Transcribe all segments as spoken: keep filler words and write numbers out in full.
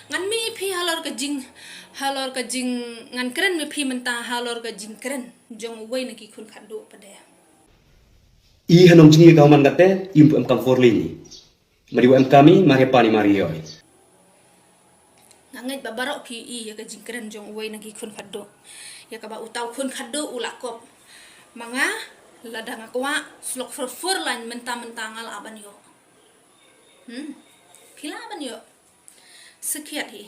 Ngan mih ïa phi halor ka jing, halor ka jing, ngan kren ïa phi mynta halor ka jingkren jong uwei na ki khun khatduh pat de. I ha nong jngi ka man kate, im pu em kam for lini. Mari wa em kami, mari pani mari yoi. Nga ngeit ba baroh phi i ïa ka jingkren jong uwei na ki khun khatduh. Ïa kaba uta u khun khatduh u la kop ma nga, lada nga kwah, slok fur fur lain mynta mynta nga lah ban ïoh. Hmm. Phi lah ban ïoh. Sakhiat hi.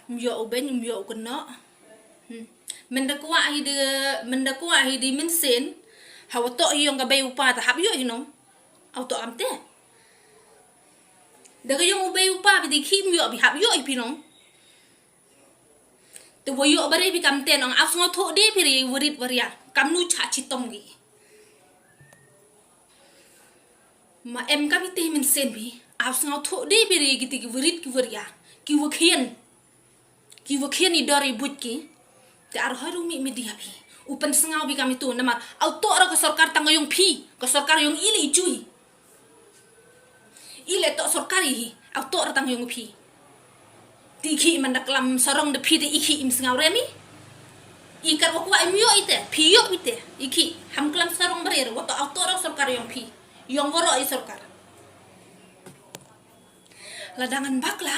Ym ïoh u beiñ, ym ïoh u kynnoh. Hmm. Mynda kwah hi de, mynda kwah hi de mynsiem. Hawa toh hi ïong ka bei u pa te hap ïoh hi nong. Hawa toh am te. Da ka ïong u bei u pa phi de khih ym ïoh phi hap ïoh hi phi nong. Te wa ïoh bare phi kam te nong, aw sngewthuh de phi re warit waria. Kamnu cha chitom ki. Ma em kam ite mynsiem phi, aw sngewthuh de phi re kiti ki warit ki waria, ki wa khian. Ki wa khian i dor i buit ki. Te ar hoi rung mih media phi. U pynsngew phi kam itu namar aw toh ra ka sorkar tang ïong phi, ka sorkar ïong i le i chui. I le toh sorkar i hi, aw toh ra tang ïong phi. Te i khih mynda klam sarong da phi te i khih im sngewrem i. I kat wa kwah im ïoh i te, phi ïoh i te, i khih ham klam sarong bare re, wa toh aw toh ra sorkar ïong phi. Ïong waroh i sorkar. Lada ngan bakla,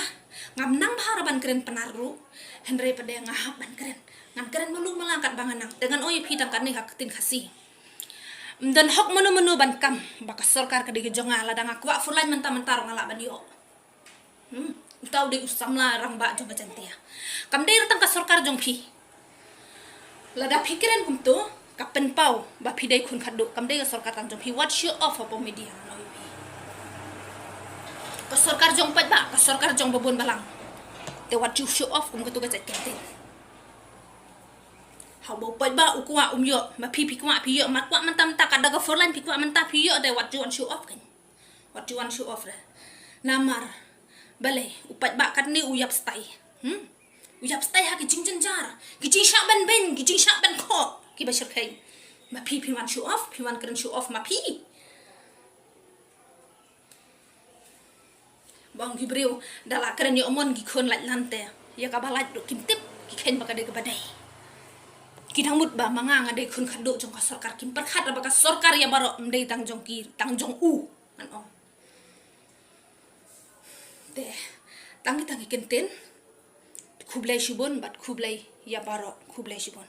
ngam nang bha ra ban kren Pnar ruh, hynrei pat de nga hap ban kren. Ngan kren malu mala kat ba nga nang, te ngan ong ïa phi tang katne ha ktien Khasi. Ym don hok mano mano ban kam ba ka sorkar ka dei ka jong nga, lada nga kwah four lane mynta mynta ruh nga lah ban ïoh. Hmm, uta u dei u samla rangbah jong ka Jaintia. Kam dei ra tang ka sorkar jong phi. Lada phi kren kumto, ka pynpaw ba phi dei khun khatduh, kam dei ka sorkar tang jong phi, wat show off hapoh media, ngan ong ïa phi. Ka sorkar jong paidbah, ka sorkar jong babun balang. Te wat ju show off kum katu ka jait kyntien. Haba u paidbah u kwah um ïoh, ma phi phi kwah phi ïoh, ma kwah mynta mynta, kat da ka four lane phi kwah mynta phi ïoh, te wat ju wan show off kan. Wat ju wan show off re. Namar balei u paidbah katne u ïap stai. Hmm? U ïap stai ha ki jingjynjar, ki jingshah ban beiñ, ki jingshah ban khoh, ki ba shyrkhei. Ma phi phi wan show off, phi wan kren show off ma phi. Ba ong ki briew, da la kren ïoh mon ki khun lait lan te. Ïa kaba lait ruh kim tip, ki kheiñ ba ka dei kaba dei. Ki dang mut ba ma nga nga dei khun khatduh jong ka sorkar, kim pyrkhat ba ka sorkar ïa baroh, ym dei tang jong ki, tang jong u. Ngan ong. Te, tang ki tang ki kyntien. Khublei shibun, bad khublei ïa baroh, khublei shibun.